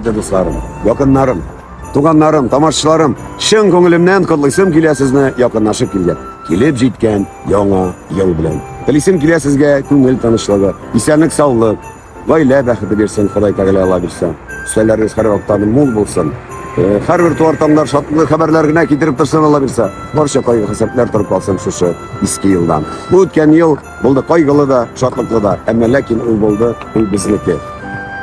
Дусларым, якыннарым, туганнарым, тамашачыларым, чын күңелемнән котлыйсым килә сезне якынлашып килгән, килеп җиткән яңа ел белән. Телисем килә сезгә күңел тынычлыгы, исәнлек, саулык, гаилә бәхете бирсен, Ходай Тәгалә Алла бирсә. Өстәлләрегез һәрвакытта мул булсын. Һәрбер туар таңнар шатлыклы хәбәрләр генә китереп торсын, Алла бирсә. Барча кайгы-хәсрәтләр торып калсын шушы иске елдан. Бу үткән ел булды кайгылы да, шатлыклы да, әмма ләкин ул булды, ул безнеке.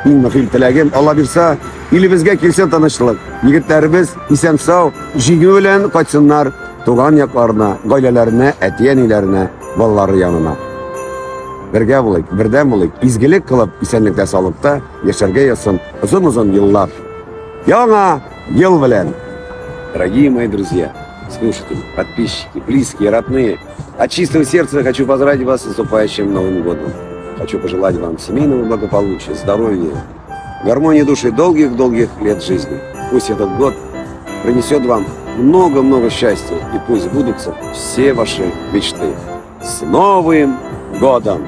Иң мөһим теләгем, Алла бирсә, илебезгә килсен тынычлык. Егетләребез исән-сау, җиңү белән кайтсыннар туган якларына, гаиләләренә, әти-әниләренә, балалары янына. Бергә булыйк, бердәм булыйк, изгелек кылып, исәнлектә, саулыкта яшәргә язсын озын-озын еллар. Яңа ел белән! Дорогие мои друзья, слушатели, подписчики, близкие, родные, от чистого сердца хочу поздравить вас с наступающим Новым годом. Хочу пожелать вам семейного благополучия, здоровья, гармонии души, долгих-долгих лет жизни. Пусть этот год принесет вам много-много счастья и пусть сбудутся все ваши мечты. С Новым годом!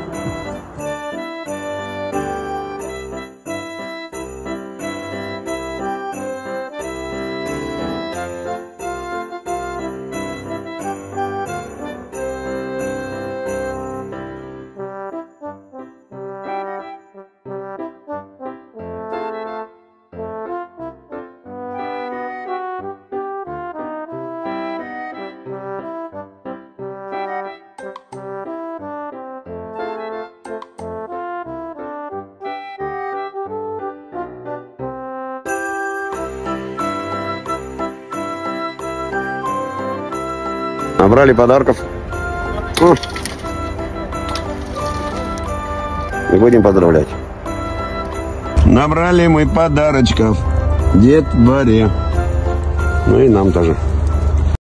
Набрали подарков. И будем поздравлять. Набрали мы подарочков. Дед Баре. Ну и нам тоже.